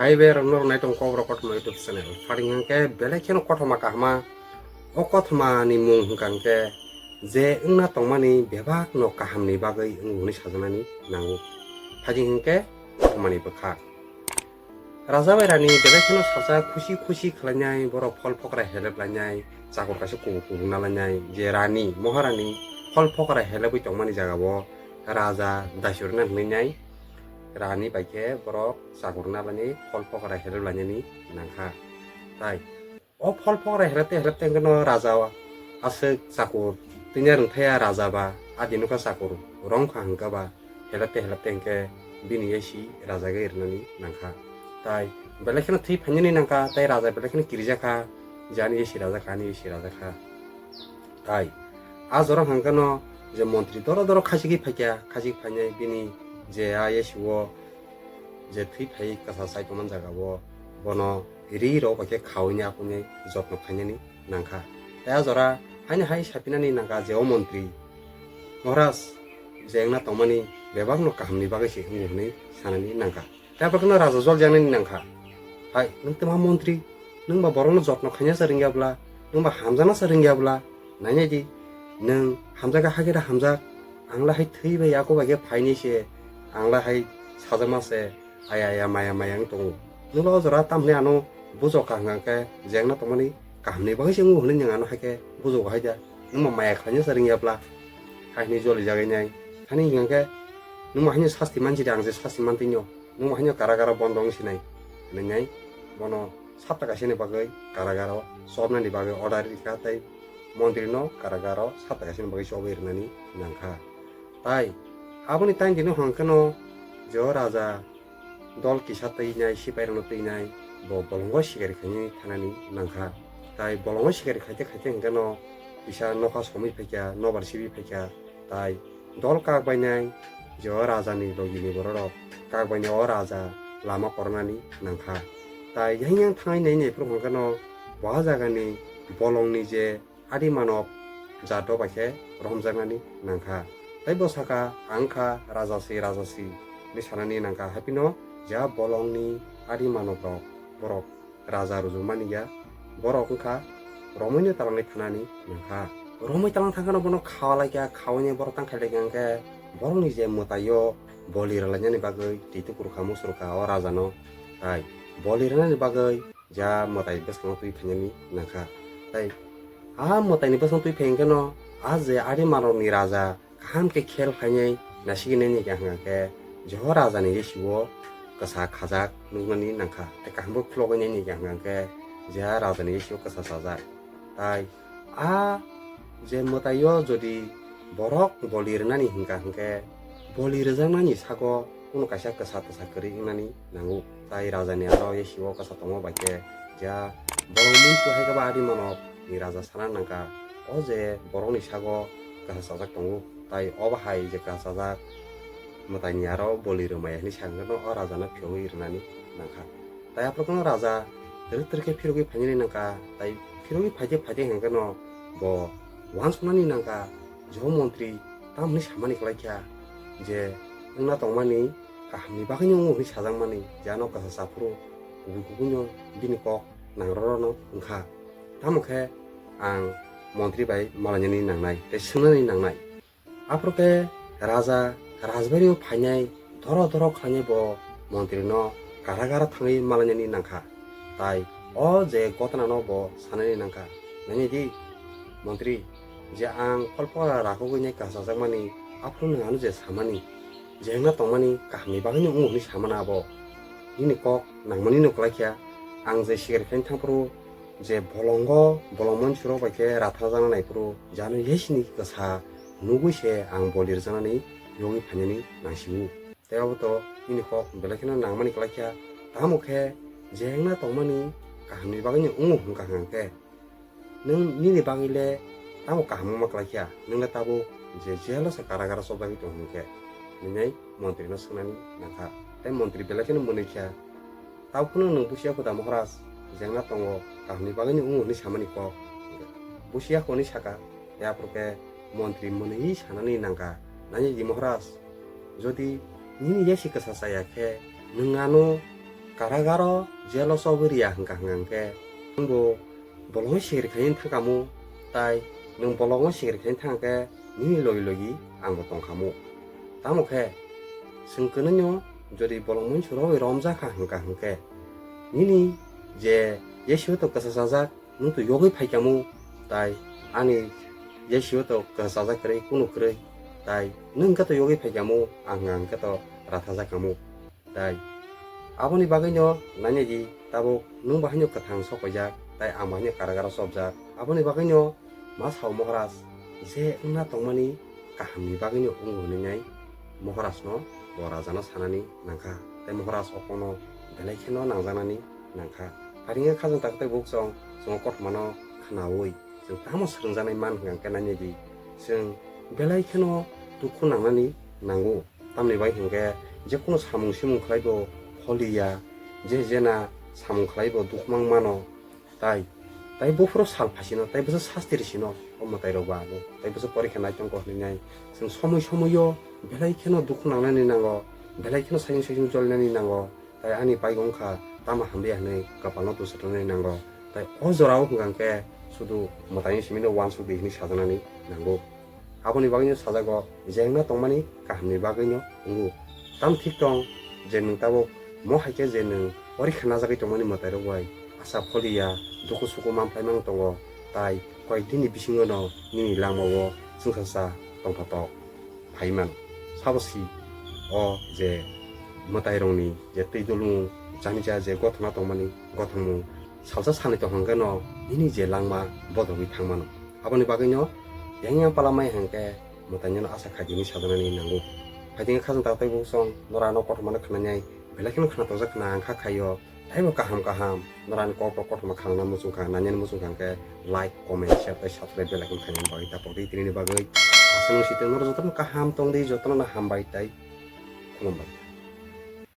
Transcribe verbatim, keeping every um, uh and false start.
Hai bai rok norok nai tong Kokborok Kothoma YouTube channel. Pharing hwnkhe belai kheno kothoma kahama. O kothoma ni mung hwnkha hwnkhe je wngna tongmani bebak no kaham ni bagwi wngo hwnwi sajaknani nango. Pharing hwnkhe kothoma ni bwkha. Raja bai rani belai kheno sajak khusi khusi khlainai, borok phol phokra helep lainai, chakur kaisa kubuk kubuk na lainai, je rani, moharani phol phokra helepwi tongmani jaga o raja daisur na hwnwi nai, rani bai khe borok chakur na lainai, phol phokra helep lainani nangkha. Tai o phol phokra helepte helepte hwnkhe no raja o aswk chakur tini rwngthaya raja ba adi nokha chakur rwngkha hwnkha ba helepte helepte hwnkhe bini yasi raja gai rwnani nangkha. Tai belai kheno thwi phainani nangkha, tai raja belai kheno kirijakha, je ani yasi rajakha, ani yasi rajakha. Tai a jora hwnkhe no je montri doro doro khachigwi phaikha, khachigwi phainai bini je a yasi o je thwi phai kwsa chai tongmani jaga o bono ri rok bai khe khaui ni apuni jotno khainani nangkha. Tai a jora haino hai sapinani nangkha je o montri, Maharaj, je wngna tongmani bebak no kaham ni bagwi se wngo hwnwi sanani nangkha. Tai aphuru kheno raja jol janani nangkha. Hai, nwng twma montri, nwng ba borok no jotno khaina sa rwngya bwla, nwng ba hamjakna sa rwngya bwla, nainai di, nwng hamjakha hakhe da hamjak, ang la hai thwi bai yaku bai khe phaini se, ang la hai sajakma se, aya aya maya maya wng tongo. Nwng ba o jora tamni ano bujok kaham khe je wngna tongmani kaham ni bagwi se wngo hwnwi nwng ano hai khe bujok hai da. Nwng ba maya khlaina sa rwngya bwla, hai hwnwi joli jagai nai. Thani hwnkhe nwng ba haino sasti mansi de, ang je sasti mantwino. Nwng haino karagaro bondo wng sinai. Hwnwi nai bono sapta kaisani bagwi karagaro chopnani bagwi order rikha tei montrino karagaro sapta kaisani bagwi chobwi rwnani nangkha. Tai aboni taindino hwnkhe no je o raja dol kisa twi nai, sipairokno twi nai, bo bolongo sikari khainani thanani nangkha. Tai bolongo sikari khaite khaite hwnkhe no kisa nokha somwi phaikha, nobar sibi phaikha, tai dol kak bainai je o rajani logini bororok kak bainai o raja lama koronani nangkha. Tai yang yang thangnai nai naiphuru hwnkhe no bo jagani bolongni je adi manok jato bai khe romjaknani nangkha. Tai bo saka, "Ang kha raja si, raja si," hwnwi sanani nangkha. Haphino ja bolongni adi manok rok, borok raja rujumani ya, borok wngkha romwino talangwi thanani nangkha. Romwi talang thangkhano bono khawa laikha, khawaini borok tangkhai laikha hwnkhe borokni je mwtaio boli rwlainani bagwi twi tukurukha musurukha o rajano. Tai boli rwnani bagwi ja mwtai bwskango twi phainani nangkha. Tai a mwtaini bwskango twi phai hwnkhe no a je adi manokni raja kaham khe khel khainai nasigwi nai nai khe hwnkha khe je o rajani yasi o kwsa khajak nuknani nangkha, tei kaham khe khulogwi nai nai khe hwnkha khe je a rajani yasi o kwsa chajak. Tai a je mwtaio jodi borok boli rwnani hwnkha hwnkhe boli rwjaknani sago kunu kaisa kwsa twsa kwrwi wngnani nango. Tai rajani aro yasi o kwsa tongma bai khe ja bolong muitu hai khe ba adi manok ni raja sana nangkha, o je borokni sago kwsa chajak tongo, tai o bahai je kwsa chajak mwtaini aro boli rwmaya hinwi sa hwnkhe no o rajano phiyogwi rwnani nangkha. Tai aphuru kheno raja twrwk twrwk khe phirogwi phainani nangkha, tai phirogwi phaide phaide hwnkhe no bo uansuknani nangkha, je o montri tamoni samani kwlaikha je wngna tongmani kahamni bagwino wngo hwnwi sajakmani, je ano kwsa chaphuru kubui kubuino bini kok nangrorno wngkha. Tamo khe ang montri bai malainani nangnai tei swngnani nangnai. Aphuru khe raja rajbario phainai doro doro khlainai bo montrino karagaro thangwi malainani nangkha. Tai o je gotnano bo sanani nangkha, "Nainai di, montri, je ang pholpora rakhogwi nai kasajakmani, aphuru nwng ano je samani, je wngna tongmani kahamni bagwino wngo hwnwi samano abo. Nini kok nangmanino kwlaikha, ang je sikari khlaina thangphuru je bolongo, bolong mansurok bai khe ratharjakna naiphuru, je ano yesini kwsa nugwi se ang boli rwjaknani yogwi phainani nangsigo. Tei obo to nini kok belai kheno nangmani kwlaikha, tamo khe je wngna tongmani kahamni bagwino wngo hwnkha hwnkhe, nwng nini bagwi le tamo kaham wngma kwlaikha, nwng le tabuk je jelo se karagaro chobjagwi tong hwnkhe," hinwi montrino swngnani nangkha. Tei montri belai kheno mwnwi kha, "Tabuk phano nwng busiya kho da Maharaj, je wngna tongo kahamni bagwino wngo hwnwi samani kok?" "Busiya kho," hwnwi sakha. Tei aphuru khe montri mwnwi sanani nangkha, "Nainai di Maharaj, jodi nini yasi kwsa chaya khe nwng ano Karagaro jelo chobwi riya hwnkha hwnkha hwnkhe, nwngbo bolongno sikiri khaini thangkamu, tai nwng bolongno sikiri khaini thangkhe nini logi logi angbo tongkhamu. Tamo khe, chwng kwnwino jodi bolong muinsuk rogwi romjakha hwnkha hwnkhe, nini je yesiyo to kwsa sajak, nwng to yogwi phaikamu, tai ani yesiyo to kwsa sajak kwrwi, kunu kwrwi, tai nwng khe to yogwi phaikamu, ang hwnkha hwnkhe to rathajakhamu. Tai aboni bagwino nainai di, tabuk nwng bo haino kwthang sok paijak, tai ang bo haino karagaro chopjak. Aboni bagwino ma sao Moharaj, je wngna tongmani kahamni bagwino wngo hwnwi nai Moharajno bo rajano sanani nangkha. Tai Moharaj okono belai kheno nangjaknani nangkha. Pharingya khajang tak tei buksong chwng kothomano khnaui chwng tamo swrwngjaknai man hwnkha hwnkhe nainai di, chwng belai kheno dukhu nangnani nango. Tamni bai hwnkhe je kunu samung simung khlai bo holiya, je jena samung khlai bo dukmang mano, tai, tai buphuru sal phaisino, tai bwsa sasti risino, o mwtai rok ba abo, tai bwsa porikha nai tongkho hwnwi nai. Chwng somoi somoi o belai kheno dukhu nangnani nango, belai kheno saising saising jolinani nango, tai ani bai wngkha tamo hamya hwnwi kapalno dusatnani nango, tai o jorao hwnkha hwnkhe sudu mwtaini simino uansuk di hwnwi sajaknani nango. Aboni bagwino sajago, je wngna tongmani kahamni bagwino wngo. Tam thik tong je nwng tabuk mo hai khe je nwng porikha najagwi tongmani mwtairok bai asa pholiya, dukhu sukhu manphlai mang tongo, tai koyek dinni bisingono nini langmao chwngsacha tongthotok phai mano. Sabo si o je mwtairokni je twi dulung janija je gothona tongmani gothomung salsa salni tong hwnkhe no nini je langma bodogwi thang mano. Aboni bagwino yang yang pala mai hwnkhe mwtaino asa khaidi hwnwi sajaknani nango. Phaidi wngkha khajang tak tei buksong norano kothomano khwnanai belai kheno khwna tojak khna ang kha khaio. Taibo kaham kaham norani kok rok kothoma khanana muchung kha, nani muchung kha hwnkhe like, comment, share tei subscribe belai kheno khaina bagwi tapok di tinini bagwi. Aswk nung sitwng norok jotono kaham tong di, jotono no hambai tei khulumbai.